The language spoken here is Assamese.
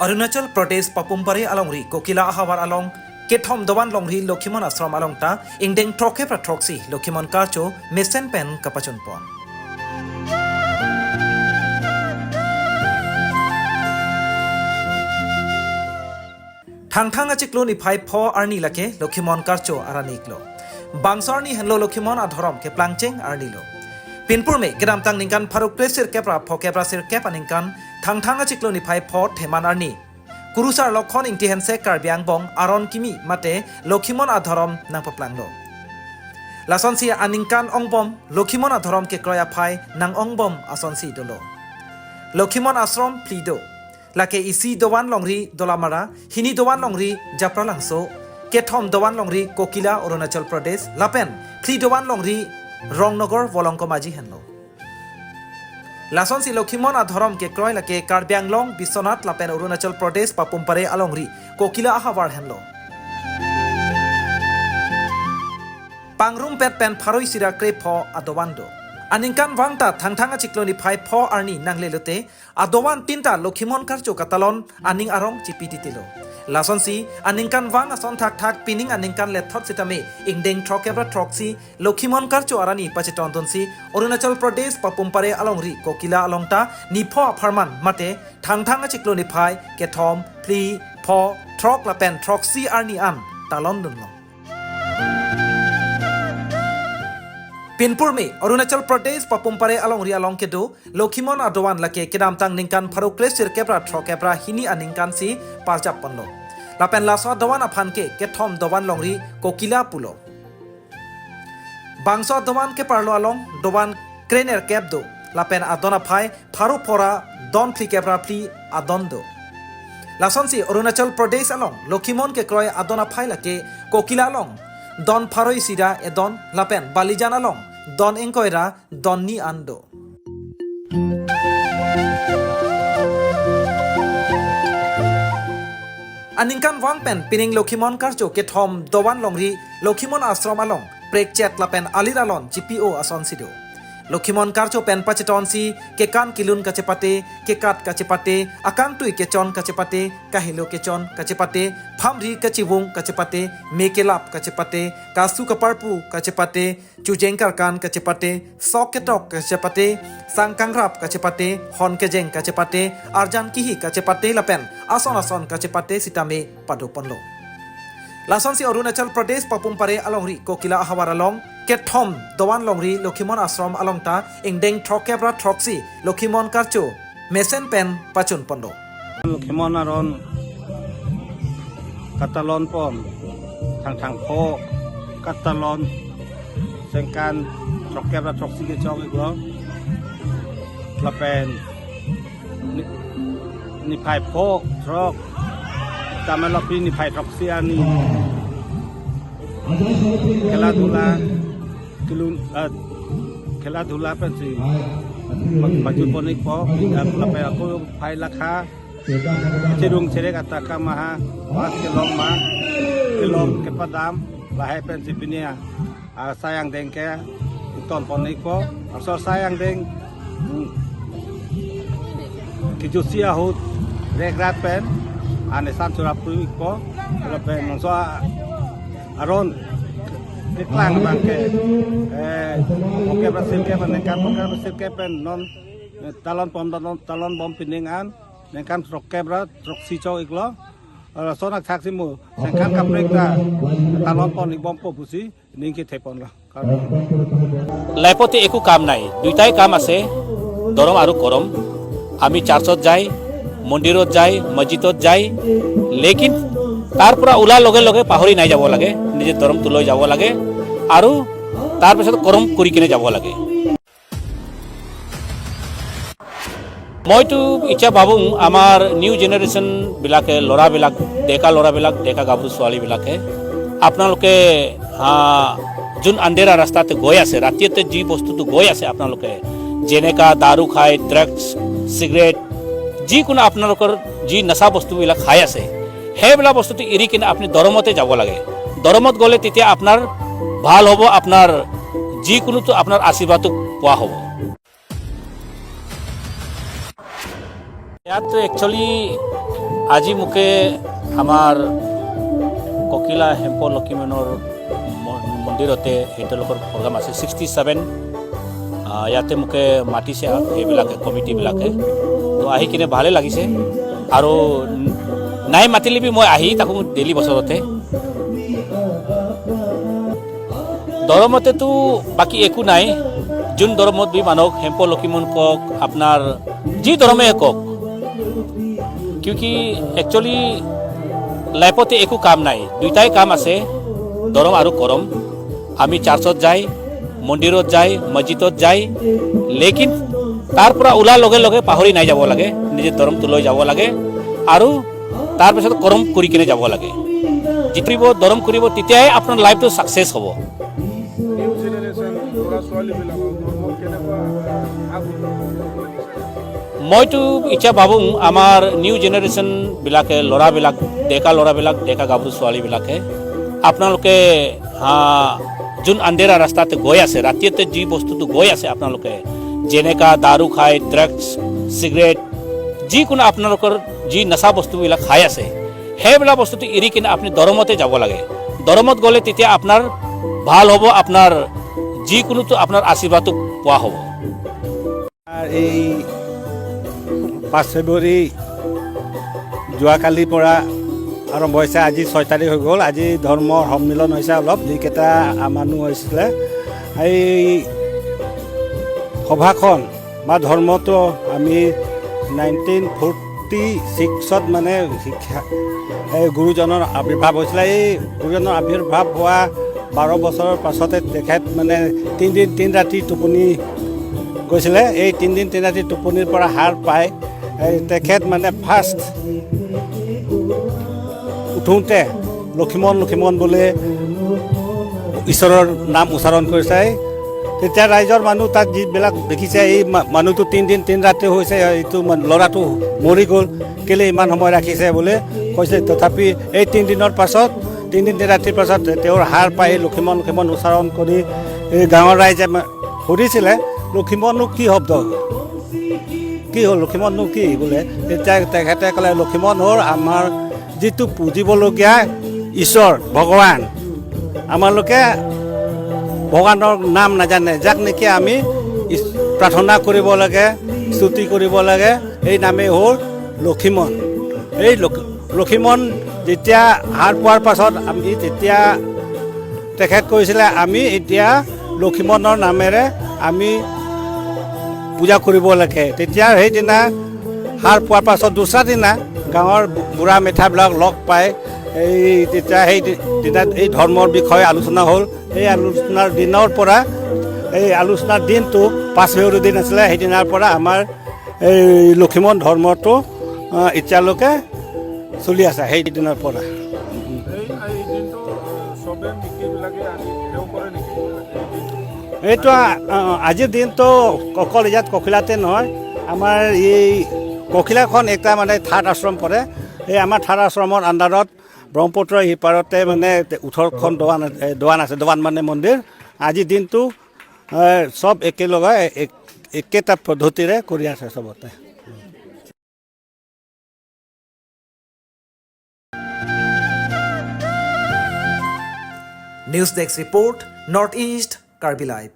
Arunachal Pradesh Papumpare along ri Kokila Ahawar along Kethom Dowan longri Lokhimon Ashram along ta ingdeng troke pra troksi Lokhimon Karcho mesen pen kapachun pon. Thang thang achiklo ni phai pho arni lake Lokhimon Karcho araniklo. Bangsarni henlo Lokhimon adharom ke plangcheng arnilo. Pinpur me kedam tang ningkan pharuk presir kepra pho kepra sir kep aningkan thang thang achiklo ni phai pho theman arni. Kurusar লক্ষণ ইংটি হেনসে কার্বি আংবং আরন কিমি মাতে লক্ষিমন আধরম নাং পপ্লাংলো। লাসনসি আনিংকান অংবম লক্ষিমন আধরম কে ক্রয়া ফাই নাং অংবম আসনসি দলো। লক্ষিমন আশ্রম ফ্লিদো লাকে ইসি দোয়ান লংরি দলামারা হিনি দোয়ান লংরি জাপ্রা লাংসো কেথম দোয়ান লংরি কোকিলা অরুণাচল প্রদেশ লাপেন ফ্লি দোয়ান লংরি রংনগর বলঙ্ক মাঝি হেনলো। লাসনসি লক্ষিমন আধরম কে ক্রয় লাকে কার্বি আংলং বিশ্বনাথ লাপেন অরুণাচল প্রদেশ পাপুমপারে আলংরি কোকিলা আহাবার হেনলো। পাংরুম পেট পেন ফারই সিরা ক্রে ফ আদোয়ানদো। আনিংকান ওয়াংটা থাংথাঙা চিকলনি ফাই ফ আর্নি নাংলেলোতে আদোয়ান তিনটা লক্ষিমন কার্য কাতালন আনিং আরং চিপি দিতিলো। লাসনসি আনিংকান ওয়াং আসন থাক থাক পিনিং আনিংকান লেথত সিতামে ইংডেং থ্রকেব্রা থ্রকসি লক্ষিমন কার্য আরানি পাচিটন্দনসি অরুণাচল প্রদেশ পাপুমপারে আলংরি কোকিলা আলংটা নিফ আফারমান মাতে থাংথাঙা চিকলনি ফাই কেথম ফ্লি ফ থ্রক লাপেন থ্রকসি আর্নি আন তালন দুনলং। Pinpur me Arunachal Pradesh Papumpare along ri along kedo Lokhimon Adowan lake kedam tang ningkan pharukre sir kepra thro kepra hini aningkan si parjap ponlo. Lapen laso dowan aphan ke kethom dowan longri Kokila pulo. Bangso dowan ke parlo along dowan krener kep do lapen adona phai pharu phora don phli kepra phli adon do. Lasonsi Arunachal Pradesh along Lokhimon ke kroy adona phai lake Kokila along don pharoi sira edon lapen Balijan along don engkoira don ni ando. Aningkan wangpen pining Lokhimon Karcho ke thom dowan longri Lokhimon Ashram along prek chet lapen alir alon GPO ason sido. Lokhimon Karcho pen pacheton si ke kan kilun kachepate ke kat kachepate akang tui ke chon kachepate kahilo ke chon kachepate phamri kachiwung kachepate mekelap kachepate kasu kaparpu kachepate chujengkar kan kachepate soketok kachepate sangkangrap kachepate hon kejeng kachepate arjan kihi kachepate lapen ason ason kachepate sitame padoponlo. Lasonsi Arunachal Pradesh Papumpare alongri Kokila Ahawar along Kethom Dowan longri Lokhimon Ashram alongta ingdeng throkebra throksi Lokhimon Karcho mesen pen pachun pondo. Lokhimon aron katalon pom thang thang pho katalon sengkan trokebra troksi ke chong iglo lapen ni phai pho trok তামেলপি নি ফাই টক্সি আনি খেলাধুলা কিলুন খেলাধুলা পেছি বাজুর বনিক প লাপে আকৌ ফাই লাখা চেরুং চেরেক আতাকা মাহা বাস কেলং মা kelong ke padam lahai pensi pinia sayang deng ke ton ponik po so sayang deng kijusia hut regrat pen ane san surap pui ko pen so aron klang bang ke oke brasil ke pen kan oke brasil ke pen non talon pom talon bom piningan nengkan trok ke bra trok si chow iklo sonak thak simu sengkan kaprek ta talon pon ik bom po pusi ning ke thepon la। লাইফতে একো কাম নাই, দুইটাই কাম আছে, ধৰম আৰু কৰম। আমি চাৰ্চত যাই, মন্দিৰত যাই, মছজিদত যাই, লেকিন তাৰ পৰা ওলাৰ লগে লগে পাহৰি নাই যাব লাগে, নিজৰ ধৰমটো লৈ যাব লাগে আৰু তাৰপিছত কৰম কৰি কিনে যাব লাগে। মইতো এতিয়া ভাবোঁ আমাৰ নিউ জেনেৰেশ্যনবিলাকে, ল'ৰাবিলাক, ডেকা ল'ৰাবিলাক, ডেকা গাভৰু ছোৱালীবিলাকে, আপোনালোকে যোন আন্ধেৰা ৰাস্তাতে গৈ আছে, ৰাতিতে যি বস্তুটো গৈ আছে, আপোনালোকে যেনেকা দাৰু খায়, ড্ৰাগছ, চিগাৰেট, যিকোনো আপোনালোকৰ যি নেচা বস্তুবিলাক খাই আছে, সেইবিলাক বস্তুটো এৰি কিনে আপুনি ধৰমতে যাব লাগে। ধৰমত গ'লে তেতিয়া আপোনাৰ ভাল হ'ব, আপোনাৰ যিকোনোতো আপোনাৰ আশীৰ্বাদটো পোৱা হ'ব। ইয়াত একচুৱেলি আজি মোকে আমাৰ ককিলা হেম্প লক্ষীমনৰ মন্দিৰতে সেই তেওঁলোকৰ প্ৰগ্ৰাম আছে 67। ইয়াতে মোকে মাতিছে সেইবিলাকে কমিটিবিলাকে। তো আহি কিনে ভালে লাগিছে। আৰু নাই মাতিলে বি মই আহি থাকোঁ ডেইলি বছৰতে। ধৰ্মতেতো বাকী একো নাই। যোন ধৰ্মত বি মানুহক হেম্প লক্ষীমন কওক, আপোনাৰ যি ধৰ্মে কওক, কিউকি একচুৱেলি লাইফতে একো কাম নাই, দুইটাই কাম আছে, ধৰম আৰু কৰম। আমি চাৰ্চত যায়, মন্দিৰত যায়, মছজিদত যায়, লেকিন তাৰ পৰা ওলাৰ লগে লগে পাহৰি নাই যাব লাগে, নিজৰ ধৰ্মটো লৈ যাব লাগে আৰু তাৰপিছত কৰম কৰি কিনে যাব লাগে। যিটো ধৰম কৰিব, তেতিয়াহে আপোনাৰ লাইফটো ছাকচেছ হ'ব। নিউ জেনেৰেশ্যন ল'ৰা ছোৱালীবিলাকক ধৰ্মক কেনেকুৱা আগবঢ়াবলৈ বিচাৰে? মইতো এতিয়া ভাবোঁ, আমাৰ নিউ জেনেৰেশ্যনবিলাকে, ল'ৰাবিলাক, ডেকা ল'ৰাবিলাক, ডেকা গাভৰু ছোৱালীবিলাকে, আপোনালোকে যোন আন্ধেৰা ৰাস্তাতে গৈ আছে, ৰাতিতে যি বস্তুটো গৈ আছে, আপোনালোকে যেনেকা দাৰু খায়, ড্ৰাগছ, চিগাৰেট, যিকোনো আপোনালোকৰ যি নচা বস্তুবিলাক খাই আছে, সেইবিলাক বস্তুটো এৰি কিনে আপুনি ধৰ্মতে যাব লাগে। ধৰ্মত গ'লে তেতিয়া আপোনাৰ ভাল হ'ব, আপোনাৰ যিকোনোতো আপোনাৰ আশীৰ্বাদটো পোৱা হ'ব। এই 5 ফেব্ৰুৱাৰী যোৱাকালিৰ পৰা আৰম্ভ হৈছে। আজি 6 তাৰিখ হৈ গ'ল। আজি ধৰ্মৰ সন্মিলন হৈছে। অলপ যিকেইটা মানুহ হৈছিলে, এই সভাখন বা ধৰ্মটো আমি 1946ত মানে শিক্ষা এই গুৰুজনৰ আৱিৰ্ভাৱ হৈছিলে। এই গুৰুজনৰ আৱিৰ্ভাৱ হোৱা 12 বছৰৰ পাছতে তেখেত মানে 3 দিন 3 ৰাতি টোপনি গৈছিলে। এই 3 দিন 3 ৰাতি টোপনিৰ পৰা সাৰ পাই এই তেখেত মানে ফাৰ্ষ্ট উঠোঁতে লক্ষ্মণ লক্ষ্মণ বুলি ঈশ্বৰৰ নাম উচ্চাৰণ কৰিছে। তেতিয়া ৰাইজৰ মানুহ তাত যিবিলাক দেখিছে, এই মানুহটো 3 দিন 3 ৰাতি হৈছে, এইটো ল'ৰাটো মৰি গ'ল, কেলৈ ইমান সময় ৰাখিছে বুলি কৈছে। তথাপি এই 3 দিনৰ পাছত, 3 দিন 3 ৰাতিৰ পাছত তেওঁৰ সাৰ পাই লক্ষ্মণ লক্ষ্মণ উচ্চাৰণ কৰি এই গাঁৱৰ ৰাইজে সুধিছিলে, লক্ষ্মণনো কি শব্দ, কি হ'ল, লক্ষ্মণনো কি বোলে? তেতিয়া তেখেতে ক'লে, লক্ষ্মণ হ'ল আমাৰ যিটো পুজিবলগীয়া ঈশ্বৰ ভগৱান। আমালোকে ভগৱানৰ নাম নাজানে, যাক নেকি আমি প্ৰাৰ্থনা কৰিব লাগে, স্তুতি কৰিব লাগে, এই নামেই হ'ল লক্ষ্মণ। এই লক্ষ্মণ যেতিয়া সাৰ পোৱাৰ পাছত আমি তেতিয়া তেখেত কৈছিলে, আমি এতিয়া লক্ষ্মণৰ নামেৰে আমি পূজা কৰিব লাগে। তেতিয়া সেইদিনা সাৰ পোৱাৰ পাছত দুসৰা দিনা গাঁৱৰ বুঢ়া মেঠাবিলাক লগ পাই এই তেতিয়া সেই দিনা এই ধৰ্মৰ বিষয়ে আলোচনা হ'ল। এই আলোচনাৰ দিনৰ পৰা, এই আলোচনাৰ দিনটো 5 ফেব্ৰুৱাৰী দিন আছিলে, সেইদিনাৰ পৰা আমাৰ এই লক্ষ্মণ ধৰ্মটো এতিয়ালৈকে চলি আছে সেই দিনৰ পৰা। এই দিনটো চবে মিকিৰবিলাকে আহি সেৱা কৰে নেকি এই দিনটো? এইটো আজিৰ দিনটো অকল ইয়াত ককিলাতে নহয়, আমাৰ এই ককিলাখন এটা মানে থাৰ্ড আশ্ৰম পৰে। এই আমাৰ থাৰ্ড আশ্ৰমৰ আণ্ডাৰত ব্ৰহ্মপুত্ৰৰ সিপাৰতে মানে 18খন দোৱান দোৱান আছে। দোৱান মানে মন্দিৰ। আজিৰ দিনটো চব একেলগে একেটা পদ্ধতিৰে কৰি আছে চবতে। News desk report, North East Karbi Live.